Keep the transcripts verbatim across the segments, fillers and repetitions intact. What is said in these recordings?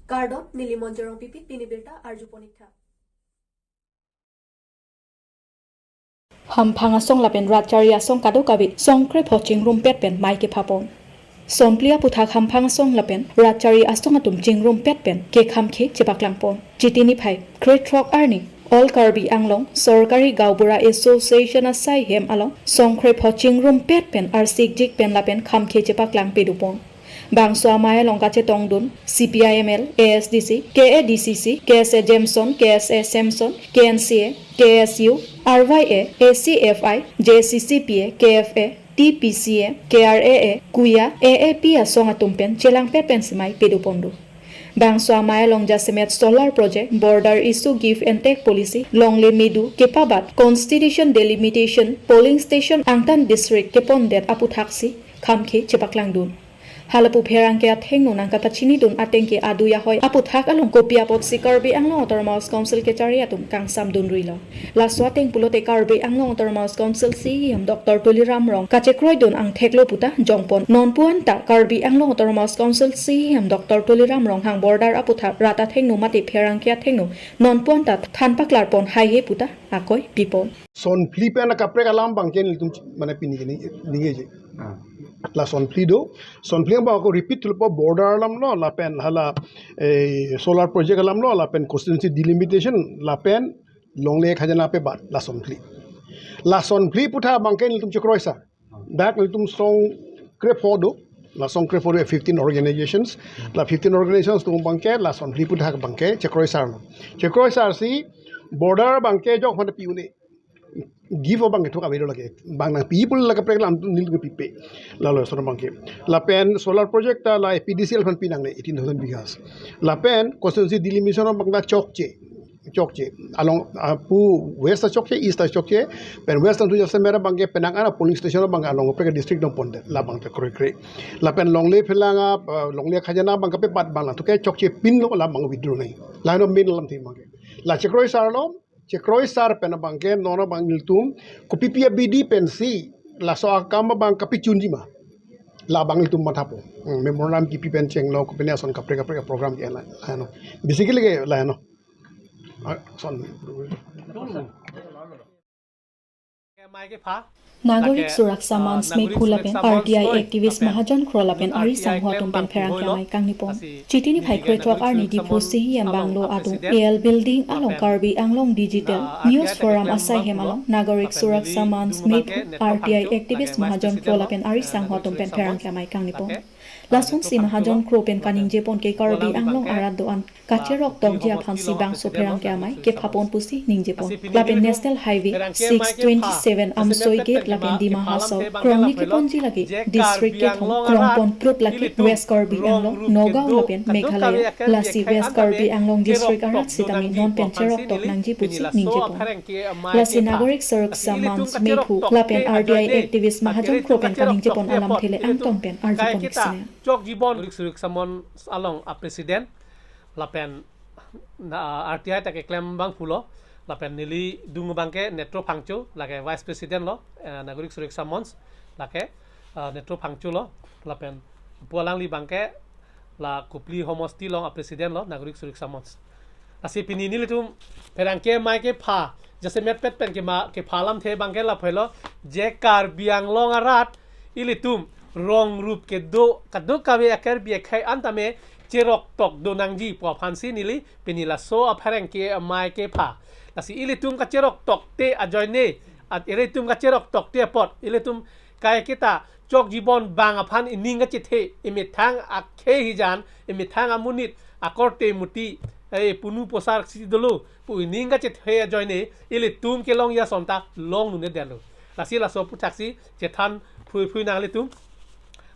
Kardom, neli Monjorong Pipi, pini birta arjuponik tha. Hamphang asong lapen rat chari asong kadokave songkrepho chingrumpet pen mei kephapon. Sonphli aputhak hamphang asong lapen rat chari asong atum chingrumpet pen kekhamkhe chepaklangpon. Chiti niphai krethrok arni All Karbi Anglong Sorkari Gaonbura Association asai hem along songkrepho chingrumpet pen arsikjik pen lapen khamkhe chepaklang pedupon. Bangso amei along kachetongdun C P I M L, A S D C, K A D C C, K S A Jameson, K S A Samson, K N C A, K S U, R Y A, A C F I, J C C P A, K F A, T P C A, K R A A, Kuya, A A P asong atum pen chelangpet pen semei pedupon do. Bangso amei along jasemet solar project, border issue, give and take policy, longle medu kepabat, constitution delimitation, polling station angtan district kepondet aputhaksi khamkhe chepaklangdun. Halapu pherangke athengno nangkapachinidun ateng ke adui ahoi aputhak along kopi apotsi Karbi Anglong Autonomous Council kechari atum kangsamdunrilo. Laso ateng pulote Karbi Anglong Autonomous Council C E M Doctor Tuliram Ronghang kachekroidun angtheklo puta jongpon. Nonpu anta Karbi Anglong Autonomous Council C E M Doctor Tuliram Ronghang border aputhak rat athengno mate pherangke athengno nonpu anta than paklarpon haihe puta akoi pipon. Sonphli pen akaprek alam abangke nelitum mane pini kini ningje. Ah. La sonphli do, sonphli abang ako repeat thulpo border alam lo, lapen hala, eh, solar project alam lo, lapen constituency delimitation, lapen longle khajana pebat, la sonphli. La sonphli aputhak abangke nelitum chekroisar. Dak nelitum songkrepho do, la songkrepho do fifteen organizations, la fifteen organizations atum abangke, la sonphli aputhak abangke chekroisarlo. Chekroisarsi border abangke jok mane pi-un-e. Give abangke thok avelo lake. Bang nangpi pulo lake prek alam nelitum pipe. Lalo sono abangke. Lapen solar project ta la A P D C L aphan pinangne eighteen thousand bighas. Lapen constituency delimitation abang ta chokche. Chokche. Along, ah, pu west ta chokche, east ta chokche. Pen west ta tu jasemet abangke penang ana polling station abang along prek district nangpondet. Labang ta kroikre. Lapen longle phelang a, ah, longle khajana abang kapebat abang la. Tu ke chokche pinlo labang withdraw nai. Lano main alamthe abangke. La chekroisarlo. Chekroisar pen abangke non abang nelitum kopipi abidi pensi laso akam abang kapachunji ma. Labang nelitum mathapo. Hmm, memorandum kipi pen chenglo kopine ason kaprek kaprek program ke la, lano. Basically ke lano. Ah, son. Nagorik Suraksa Monch mephu lapen R T I activist Mahajon Kro lapen ari sangho atum pen pherangke amei kangnipon. Chiti niphai krethrok arni Diphu C E M bungalow adung A L building along Karbi Anglong Digital News Forum asai hem along Nagorik Suraksa Monch mephu R T I activist Mahajon Kro lapen ari sangho atum pen pherangke amei kangnipon. Lasonsi Mahajon Kro pen kaningjepon ke Karbi Anglong arat do-an kacherok tokji aphansi bangso pherangke amei kephapon pusi ningjepon. Lapen National Highway six twenty-seven Amsoi Gate lapen Dima Hasao krongni keponji lake district kethom krongpon prut lake West Karbi Anglong, Nagaon lapen Meghalaya. Lasi West Karbi Anglong district arat sitame non pen cherok tok nangji pusi ningjepon. Lasi Nagorik Suraksa Monch mephu lapen R T I activist Mahajon Kro pen kaningjepon alamthe le angton pen arjupon kesine. Chokjibon Nagorik Suraksa Monch along a president lapen na, R T I ta keklem abang pulo, lapen neli dung abangke Netro Phangcho, lake vice president lo, eh, Nagorik Suraksa Monch, lake, eh, Netro Phangcho lo, lapen pu alangli abangke la Kopili homosti along a president lo, Nagorik Suraksa Monch. Lasi pini nelitum pherangke amei kepha, jasemet pet pen kema, kepha alamthe abangke lapu helo, je Karbi Anglong arat, ilitum rong rup kedo, kadokave a-Karbi akhei an tame cherok tok do nangji pu aphansi neli pini laso apherangke amei kepha. Lasi ilitum kacherok tokte ajoine, at ilitum kacherok tokte apot, ilitum kai kita chokjibon bang aphan ining kachethe, imethang akhei hijan, imethang amonit, akorte moti, eh, punu posar si dolo pu ining kachethe ajoine, ilitum kelongji ason ta longnunedetlo. Lasi laso aputhaksi chethan phui phui nang ilitum.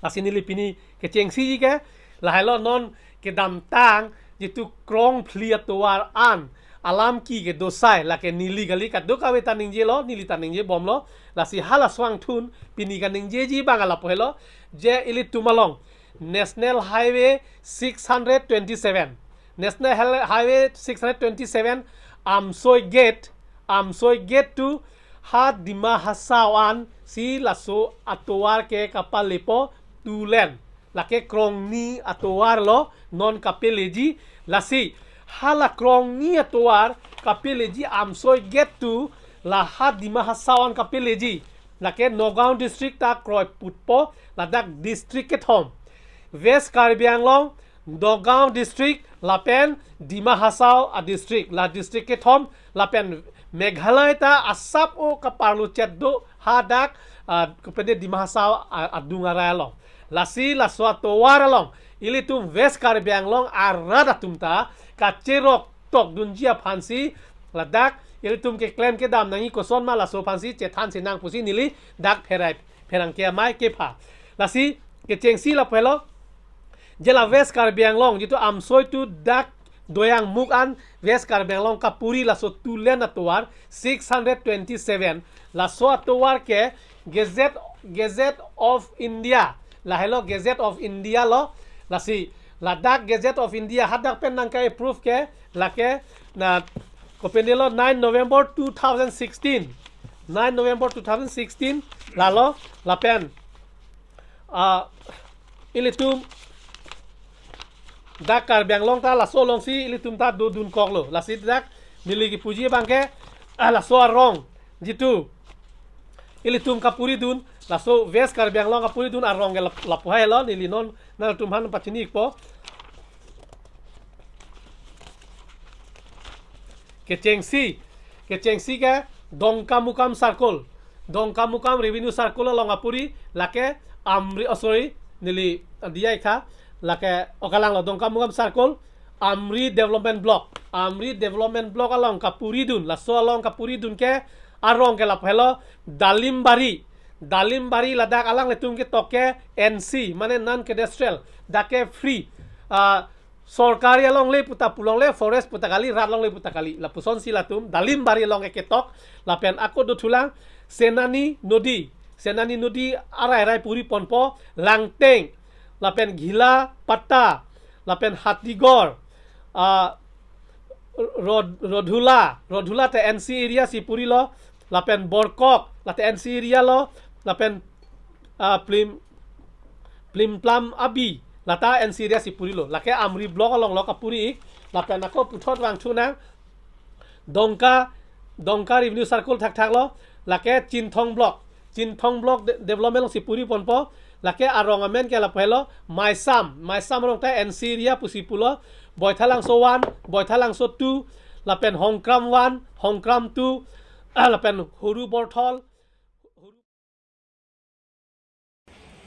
Lasi neli pini kechengsi ke, lahelo non kedamtang jitu krongphli atovar an alam ki kedo asai, lake neli kali, kadokave ta ningjelo, neli ta ningjebomlo. Lasi hala asong thun pini kaningjeji abang lapu helo, je ilitum along National Highway six hundred twenty-seven, National Hel-, Highway six hundred twenty-seven Amsoi Gate, Amsoi Gate to ha Dima Hasao ansi laso atovar ke kapalepo two lane. Lake krongni atovar lo non kapeleji, Lasi hala krongni atovar kapeleji Amsoi gate to, la ha Dima Hasao an kapeleji. Lake Nagaon district ta kroiputpo, ladak district kethom. West Karbi Anglong, Nagaon district, lapen Dima Hasao a district, la district kethom, lapen Meghalaya ta asap o kaparlo chet do hadak, ah, kopene Dima Hasao a-, adung arai along. Lasi laso atovar along ilitum West Karbi Anglong arat atum ta kacherok tokdunji aphansi ladak ilitum keklem kedam nangji, koson ma laso aphansi chethan sinang pusi neli dak pherai pherangke amei kepha. Lasi kechengsi lapu helo, je la West Karbi Anglong jitu Amsoi to dak Doyangmukh an West Karbi Anglong kapuri laso two lane atovar six hundred twenty-seven, laso atovar ke Gazette, Gazette of India, lahelo Gazette of India lo. Lasi ladak Gazette of India hadak pen nangke-approve ke lake na kopene lo, nine November two thousand sixteen, nine November two thousand sixteen lalo. Lapen, ah, ilitum dak Karbi Anglong ta laso alongsi ilitum ta dodunkoklo. Lasi dak neli kepuji abangke, ah, laso arong jitu ilitum kapuridun, laso West Karbi Anglong kapuridun arong ke lap-, lapu helo, neli non nangtum aphan pachini-ikpo. Kechengsi, kechengsi ke Dongkamukam Circle, Dongkamukam Revenue Circle along apuri, lake Amri, oh, sorry, neli diya-ik tha, lake, oh, kalanglo, Dongkamukam Circle, Amri Development Block, Amri Development Block along kapuridun, laso along kapuridun ke arong ke lapu helo Dalimbari, Dalimbari, ladak alanglitum ketok ke N C, mane non cadastral, dak ke free. Ah, sorkari alongle puta pu longle, forest puta kali, rat alongle puta kali. Lapusonsi latum Dalimbari along ketok, lapen ako dothulang Senani Nodi, Senani Nodi arai arai puri ponpo, Langteng, lapen Ghila Patta, lapen Hatigor, ah, Rod-, Rodhula, Rodhula te N C area si purilo, lapen Borkok, lata N C area lo, lapen, ah, Plim, Plimplam Abi, lata N C area si purilo. Lake Amri block along lo kapuri-ik, lapen ako puthot vangthu nang, Dongka, Dongka Revenue Circle thakthak lo, lake Chinthong block, Chinthong block de-, development along si puri ponpo, lake arong amen ke lapu helo Maisam, Maisam arong ta N C area pusi pulo, Boithalangso one, Boithalangso two, lapen Hongkram one, Hongkram two, ah, lapen Huru Borthol.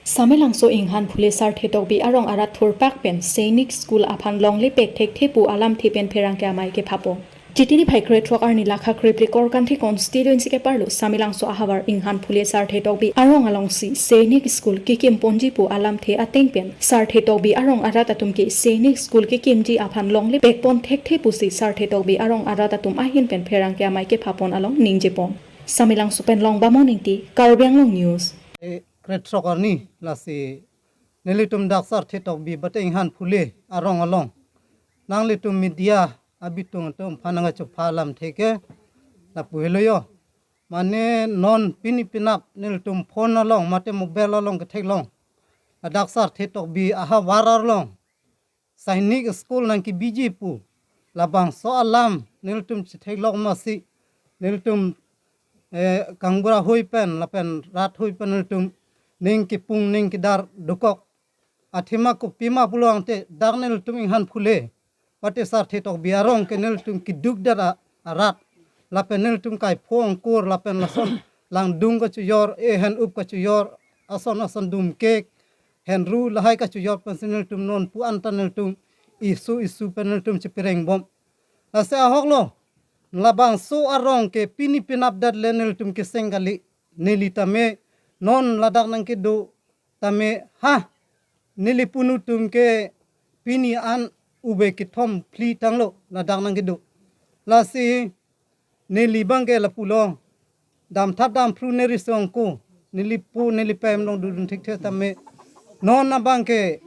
Samelangso Inghan Phule Sarthe Tokbi arong arat thurpak pen Sainik School aphan longle pek thekthe pu alamthe pen pherangke amei kephapo. Chiti niphai krethrok arni lakha kreplikor Kanthi constituency keparlo Samelangso ahavar Inghan Phule Sarthe Tokbi arong alongsi Sainik School kekim ponji pu alamthe ateng pen Sarthe Tokbi arong arat atum ke Sainik School kekimji aphan longle pek pon thekthe pusi Sarthe Tokbi arong arat atum ahin pen pherangke amei kephapon along ningjepon. Samelangso pen Longbamon Ingti, Karbi Anglong News. E, krethrok arni lasi nelitum dak Sarthe Tokbi bate Inghan Phule arong along nanglitum media abitung atum aphan nangkachopha alamthe ke lapu helo yo. Mane non pini penap nelitum phone along mate mobile along ketheklong, ladak Sarthe Tokbi ahavar along Sainik School nangkebiji pu labangso alam nelitum chetheklong masi, nelitum, eh, kangbura hui pen lapen rat hui pen nelitum ning kepung ning kedar dokok. Athema kopima pulo tangte dak nelitum Inghan Phule bate Sarthe Tokbi arong ke nelitum keduk dar a-, arat, lapen nelitum kaipho angkur lapen lason langdung kachojor, eh, hen up kachojor, ason ason dum kek, hen ru lahai kachojor pensi nelitum non pu anta nelitum isu isu pen nelitum cheperengbom. Lasi ahok lo, labangso arong ke pini penap det le nelitum keseng kali, neli tame non ladak nangkedo tame ha, neli punu atum ke pini an ube kethom phli tanglo ladak nangkedo. Lasi neli abangke lapulo, damthap damphru neri songko, neli pu neli pem along dodun thekthe tame. Non abangke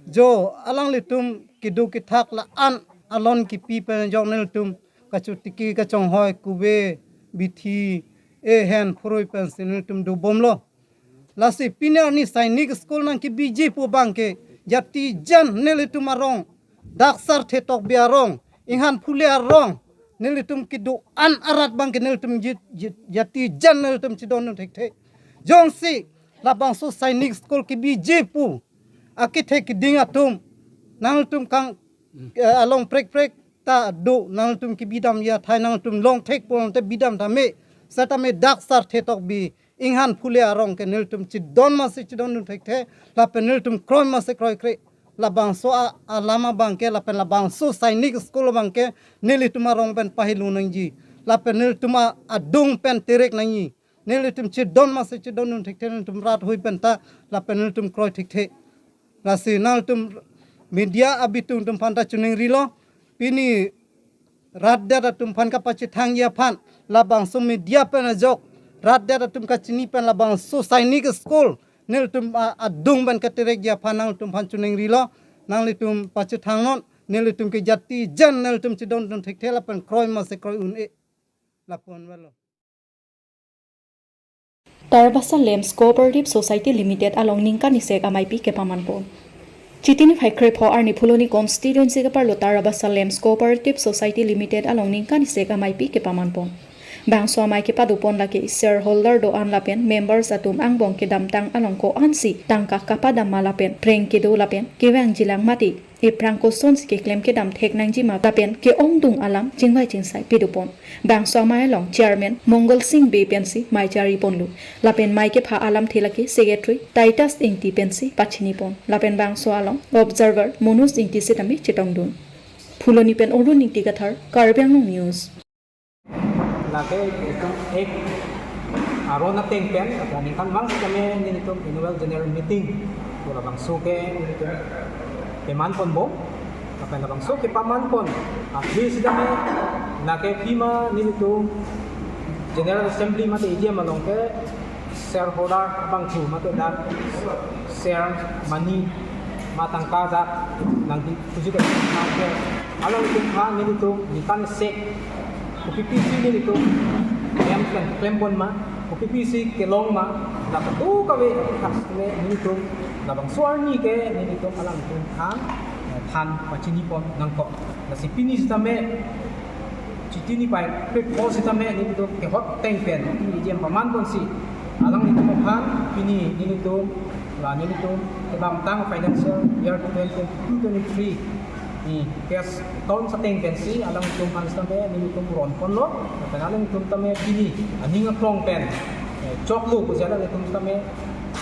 jo alanglitum keduk kethak la-an alon kipi pen jong nelitum kachotiki kachonghoi kuve bithi, eh, hen phurui pensi nelitum dobomlo. Lasi pini arni Sainik School nangkebiji pu abangke jati jan nelitum arong Daksar Thetok Bi arong, Inghan Phule arong, nelitum kedo-an arat abangke nelitum ji-, ji-, jati jan nelitum chedondun thekthe. Jongsi labangso Sainik School kebiji pu akethe keding atum, nangtum kang, eh, along prekprek ta do, nangtum kebidam athai, nangtum long thek pulote bidam tame, setame Daksar Thetok Bi, Inghan Phule arong ke nelitum chedon masi chedondun thekthe, lapen nelitum kroi masi kroikre. Labangso a, alam abangke, lapen labangso Sainik School abangke nelitum arong pen pahelu nangji, lapen nelitum a, adung pen terek nangji. Nelitum chedon masi chedondun thekthe, nelitum rat hui penta, lapen nelitum kroi thekthe. Lasi nangtum media abitung atum aphanta choningrilo, pini rat det atum aphan kapachethangji aphan, labangso media pen ajok rat det atum kachini pen labangso Sainik School nelitum a-, adung pen katerekji aphan nangtum aphan choningrilo, nanglitum pachethangnon, nelitum ke jati jan nelitum chedondun thekthe lapen kroi masi kroi un-e. Lapu-an velo. Tarabasa Lamps Cooperative Society Limited along ningkan isek amaipi kepamanpon. Chiti niphai krepho arni Phuloni constituency keparlo Tarabasa Lamps Cooperative Society Limited along ningkan isek amaipi kepamanpon. Bangso amai kepadopon lake shareholder do-an lapen members atum angbong kedamtang along ko-ansi tangka kapadam ma lapen preng kedo lapen kevangjilang mati, ephrang kosonsi keklem kedam thek nangji ma lapen ke-ongdung alam chingvai chingsai pedopon. Bangso amai along Chairman Mongol Sing Bey pensi mai chariponlo. Lapen mai kepha alamthe lake Secretary Titus Ingti pensi pachinipon. Lapen bangso along Observer Manoj Ingti sitame chetongdun. Phuloni pen Arun Ingti Kathar, Karbi Anglong News. Lake itum ek aron ateng pen, atau ningkan mang sitame nelitum annual general meeting pu labangso ke nelitum pemanponbom, lapen labangso kepamanpon aphi sitame lake pima nelitum General Assembly mate A G M along ke shareholder abangphu mate dak share money ma tangka dak nangdi puji ke. Alangtum aphan nelitum ningkan isek kopi pisi nelitum M pen klempon ma, kopi pisi kelong ma, dak tu kave khas le nelitum labangso arni ke nelitum alangtum aphan, eh, than pachinipon nangkok. Lasi pini sitame, chiti niphai krepho sitame nelitum kehot ateng pen, pini A G M pamanponsi, alanglitum aphan pini nelitum, la nelitum kedamtang financial year twenty twenty-two twenty-three ni cash account ateng pensi alangtum aphan sitame nelitum ronponlo, lapen alangtum tame pini aning aklong pen, eh, choklo pusi alangtum sitame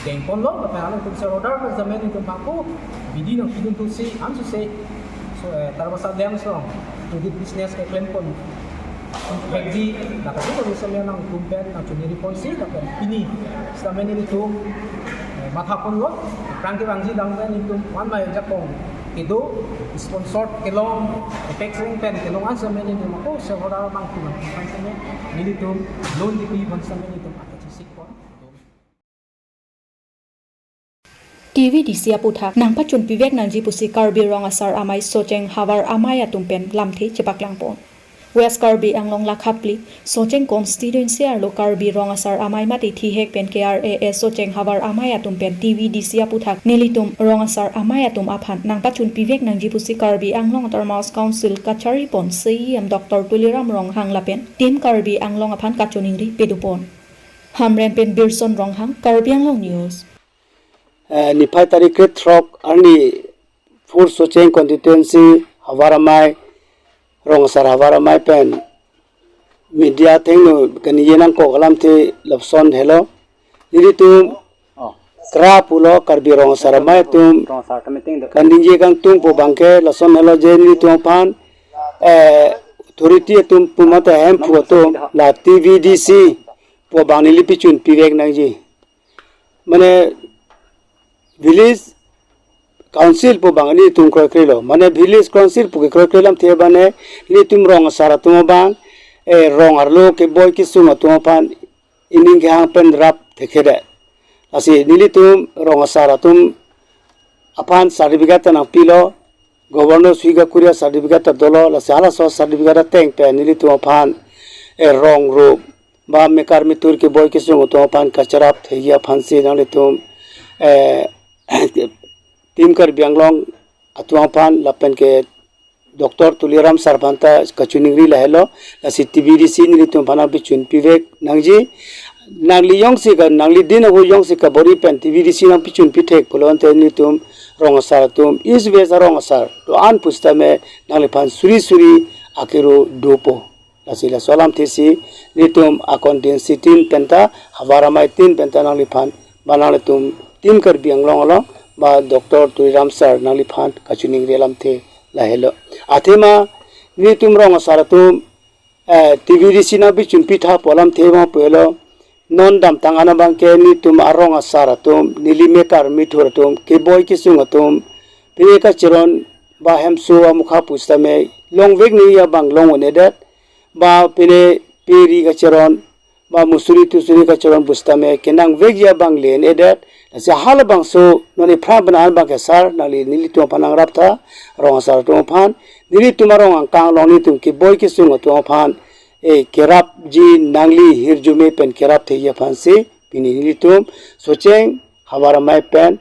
dengponlo, lapen alangtum shareholder aphan sitame nelitum bangko bidi nangpidun thusi, ansose, so, eh, Tarabasa Lamps along to do business keklempon thekji, lapen dak tu sitame nangtum pen nangchoningriponsi, lapen pini sitame nelitum, eh, mathaponlo, aphrang kevangji dang pen nelitum one mai jakong kedo, sponsor kelong, apex ring pen kelong an sitame nelitum ako shareholder abangphu nangtum aphan sitame nelitum loan kipi aphan sitame nelitum ako chisikpon. T V D C aputhak nangpachun pivek nangji pusi Karbi Rong Asar Amei Socheng Havar Amei atum pen lamthe chepaklangpon. West Karbi Anglong Lakha phli Socheng constituency arlo Karbi Rong Asar Amei mate thihek pen K R A S Socheng Havar Amei atum pen T V D C aputhak nelitum Rong Asar Amei atum aphan nangpachun pivek nangji pusi Karbi Anglong Autonomous Council kacharipon C E M Doctor Tuliram Ronghang lapen Team Karbi Anglong aphan kachoningri pedopon. Hamren pen Birson Ronghang, Karbi Anglong News. Eh, niphai tarik krethrok arni four Socheng constituency Havar Amei, Rong Asar Havar Amei pen media athengno kaningje nangkok alamthe lapuson helo. Nelitum kra pulo Karbi Rong Asar Amei atum kaningje kangtungpo abangke lason helo je nelitum aphan, eh, authority atum pu mate hemphu atum la T V D C pu abang neli pachun pivek nangji. Mane village council pu abang nelitum kroikrelo. Mane village council pu kekroikre lamthe abang ne nelitum Rong Asar atum abang, eh, rong arlo keboi kesung atum aphan ining kehang pen rap thekthe. Lasi nelitum Rong Asar atum aphan certificate ta nangpilo, Governor Sui Gakuria certificate ta dolo, lasi halaso certificate ateng pen nelitum aphan, eh, rong rup ba mekar metur keboi kesung atum aphan kacharap thekji aphansi nanglitum, eh, Team Karbi Anglong atum aphan lapen ke Doctor Tuliram sir aphan ta kachiningri lahelo, lasi T V D C nelitum aphan nangpichun pivek nangji, nangli jongsi ka, nangli din ahut jongsi kabor-i pen T V D C nangpichun pithek pulo ante nelitum rong asar atum, East West arong asar do-an pusitame nangliphan suri suri akero dopo. Lasi laso alamthe si nelitum a constituency tin penta, Havar Amei tin penta nangliphan, ba nanglitum Team Karbi Anglong along, ba Doctor Tuliram sir nangliphan kachiningri alamthe lahelo. Athema nelitum rong asar atum, eh, T V D C nangpichun pitha pu alamthe ma pulo. Non damtang an abangke nelitum arong asar atum, neli mekar methur atum, keboi kesung atum, pine kacheron ba hemso amukha pusitame longvek nangji abang long un-edet, ba pine pe ri kacheron, ba musuri tusuri kacheron pusitame kenangvekji abang le un-edet. Lasi halabangso non ephra bana an abangke sir, nangli nelitum aphan nangraptha, rong asar atum aphan, nelitum arong angkang along nelitum keboi kesung atum aphan, eh, kerapji nangli hirjume pen kerap thekji aphansi pini nelitum Socheng, Havar Amei pen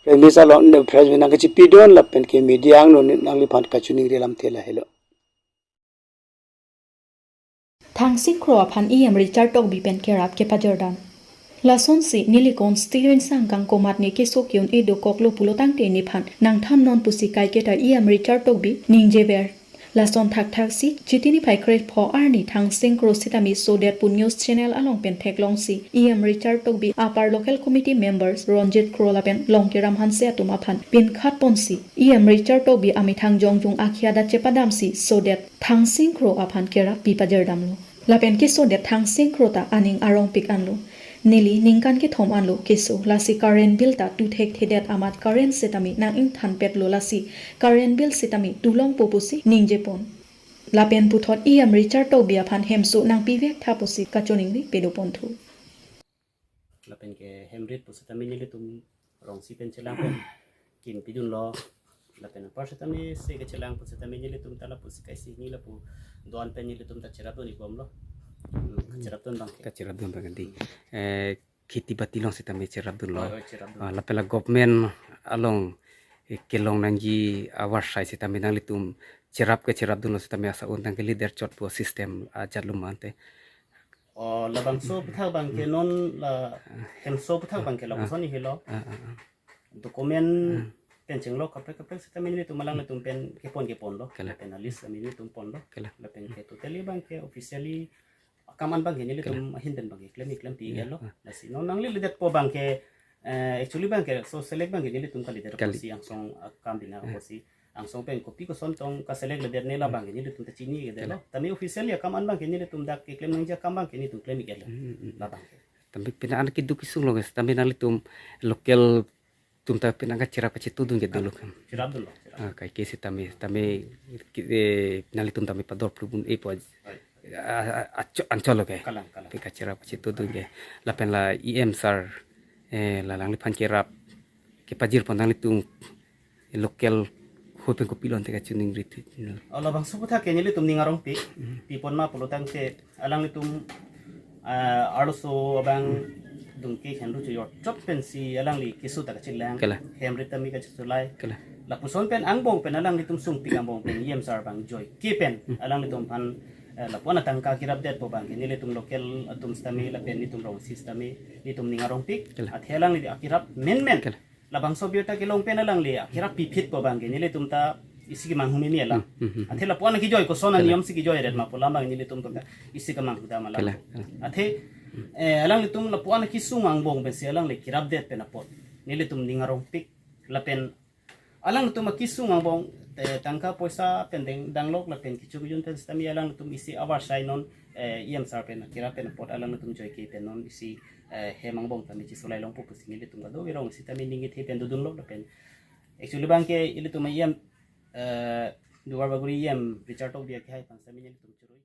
press meet along, press meet nangkachipidun lapen ke media angno nangliphan kachiningri alamthe lahelo. Thangsing Kro aphan E M Richard Tokbi pen kerap kepajir dam. Lasonsi neli constituency angkang komatne keso ke-un-e dokoklo pulo tangte nephan nangthannon pusi kaiketa E M Richard Tokbi ningjever. Lason thakthaksi Chiti niphai krepho arni Thangsing Kro sitame sodet pu news channel along pen theklongsi E M Richard Tokbi apar local committee members Ronjit Kro lapen Longkiram Hanse atum aphan pinkhat ponsi E M Richard Tokbi amethang jongjung akhei adat chepadamsi sodet Thangsing Kro aphan kerap pipajir damlo. Lapen ke sodet Thangsing Kro ta aning arongpik anlo. Neli ningkan kethom anlo keso, lasi current bill ta tu thekthedet amat current sitame nang-ingthanpetlo, lasi current bill sitame tulongpo pusi ningjepon. Lapen puthot E M Richard Tokbi aphan hemso nangpivektha pusi kachiningri pedoponthu. Lapen ke hem rit pusitame nelitum rongsi pen chelang pen kim pidunlo. Lapen apar sitame se kechelang pusitame nelitum ta lapusi kaisi ni lapu do-an pen nelitum ta cherapdun-ik bomlo. Hmm, kacherapdun abangke. Kacherapdun abang di. Eh, kheti bati along sitame cherapdunlo. Oi, oi, cherapdun. Ah, lapen la government along, eh, kelong nangji avarsai sitame nanglitum cherap ke cherapdunlo sitame asa un tangke leader chot pu system ajatlo ma ante. Oh, labangso aputhak abangke non la hemso aputhak abangke la Ah. koson helo. Ah, ah, ah. Document Ah. pen chenglok kaprek kaprek sitame nelitum alanglitum pen kepon keponlo. Kela. Pen a list ami nelitum ponlo. Kela. Lapen ke totally abangke officially akam an abangke nelitum Kela. ahin pen abangke klem klem pi Ya, gelo. ah. Lasi non nanglelidetpo abangke, eh, actually abangke so select abangke nelitum kalidet Kali. apotsi angsong akam bina Ah. apotsi angsong pen kopi koson tong kaselect ledet ne la abangke nelitum ta chinidetlo. Kela. Tame officially akam an abangke nelitum dak keklem nangji akam abangke nelitum klem-ik gelo. Hmm, hmm, hmm. La abangke. Tame pina an keduk kesung lo guys. Tame nanglitum local atum ta pina kacherap kachetudun ke dolo kan. Cherapdunlo, cherap. Ah, kaike sitame, tame, ki-, eh, nanglitum tame pador plubun-e po. Oi. Ah, ah, acho-, anchot lo ke. Kalang, kalang. Pi kacherap kachetudun ke. Lapen la E M sir, eh, la alangliphan kerap kepajir pon nanglitum local ho pen kopilo ante kachiningri thu. Oh, labangso aputhak ke nelitum ning arongpik, Hmm. pipon ma pulo tangte alanglitum, ah, arloso abang dungke khenru chojor chot pensi alangli keso ta kachelang. Kela. Hem rit tame kachisolai. Kela. Lapuson pen angbong pen alanglitum sungpik angbong pen E M sir abang joike pen Hmm. alanglitum aphan, eh, lapu-an atangka kerapdetpo abangke nelitum local atum sitame lapen nelitum rongsi sitame nelitum ning arongpik. Kela. Athe alangli akerap menmen. Kela. Labangso abirta kelong pen alangli akerap piphitpo abangke nelitum ta isi kemanghu meme alam. Hmm, hmm, hmm. Athe lapu-an akejoi koson Kela. aniyom si kejoi ret ma pu alam abang nelitum ta isi kemanghu dam alam. Kela, kela. Athe, eh, alanglitum lapu-an akesung angbong pensi alangli kerapdet pen apot nelitum ning arongpik lapen alanglitum akesung angbong, eh, tangka poisa pen deng danglok lapen kecho kejun pen sitame alanglitum isi avarsai non, eh, E M sir pen kerap pen apot alanglitum joike pen non isi, eh, hem angbong tame chisolai longpo pusi nelitum kadokave rong sitame ning kethe pen dodunlo lapen actually abangke ilitum E M, eh, Duarbagori E M Richard Tokbi akehai aphan sitame nelitum choro-ik.